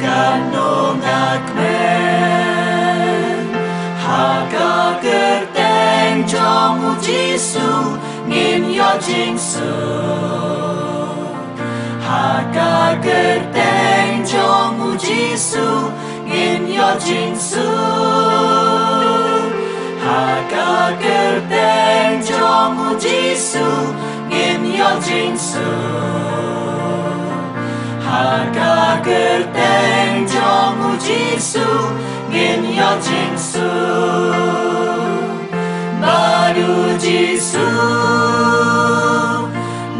katno nga kmen. Ha ka kyrteng jong U Jisu ngin ïoh jingsuk. Ha ka kyrteng jong U Jisu ngin ïoh jingsuk. Ha ka kyrteng jong U Jisu ngin ïoh jingsuk. Ha ka kyrteng jong U Jisu, ngin ïoh jingsuk. Bad u Jisu,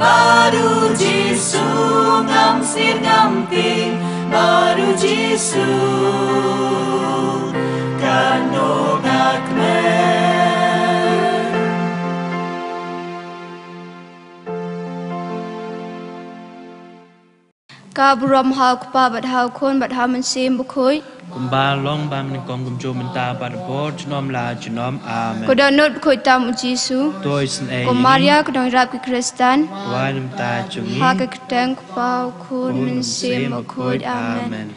bad u Jisu, ngam sngewthuh ngam tip. Bad u Jisu, katno nga kmen. Ka burom ha u Kpa bad ha u Khun bad ha u Mynsiem Bakhuid. Kumba long ba mynnyngkong kumjuh mynta bad bor junom la junom. Amen. Ko dohnud bakhuid tam u Jisu. To isynei. Ko Maria ko nongrap ki Khristan. Duwai namar kata jong ngi. Ha ka kyrteng u Kpa, u Khun, Mynsiem Bakhuid. Amen. Amen.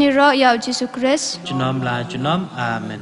Ïaroh ïa u Jisu Khrist. Junom la junom. Amen.